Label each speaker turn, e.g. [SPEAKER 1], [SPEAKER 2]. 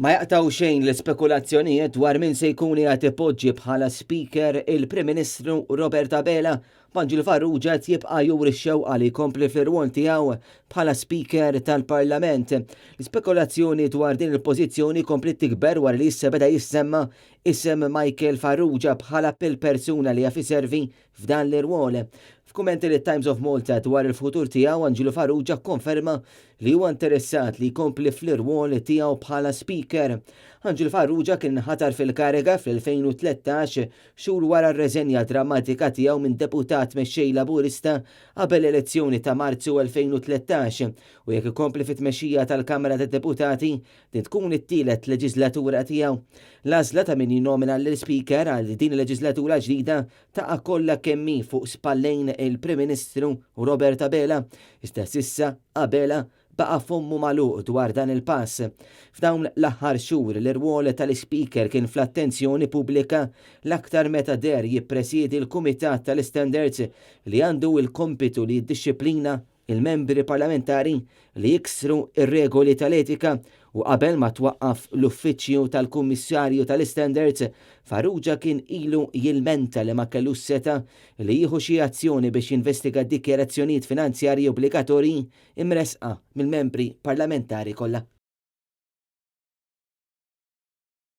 [SPEAKER 1] Ma jaqtgħu xejn l-ispekulazzjonijiet dwar min se jkun qiegħed ipoġġi bħala Speaker il-Prim Ministru Robert Abela, b'Anġlu Farrugia qed jibqa' juri x-xewqa li jkompli fl-irwol tiegħu bħala Speaker tal-Parlament. L-ispekulazzjoni dwar din il-pożizzjoni kompliet tikber wara li issa beda jissemma isem Michael Farrugia bħala il-persuna li jaf iservi f'dan l-irwol. F'kummenti lit-Times of Malta dwar il-futur tiegħu, Anġlu Farrugia kkonferma li huwa interessat li jkompli fl-irwol tiegħu bħala Speaker. Anġlu Farrugia kien inħatar fil-kariga fl-2013 xhur wara r-reżenja drammatika tiegħu minn Deputat Mexxej Laburista qabel l-elezzjoni ta' Marzu 2013 u jekk ikompli fit-tmexxija tal-Kamra tad-Deputati din tkun it-tielet leġislatura tiegħu. L-għażla ta' min jinnomina lill-Speaker għal din il-leġislatura ġdida taqa' kollha kemm hi fuq spallejn il-Prim Ministru Robert Abela, iżda s'issa Abela baqa' fommu magħluq dwar dan il-pass. F'dawn l-aħħar xhur l-irwol tal-Ispeaker kien fl-attenzjoni pubblika l-aktar meta deher jippresiedi l-Kumitat tal-Istandards li għandu l-kompitu li jiddixxiplina il-membri parlamentari li jiksru r-regoli tal-etika u qabel ma twaqqaf l-Uffiċċju tal-Kummissarju tal-Istandards, Farrugia kien ilu jilmenta li ma kellux setgħa li jieħu xi azzjoni biex jinvestiga d-dikjarazzjonijiet finanzjarji obbligatorji imressqa mill-membri parlamentari kollha.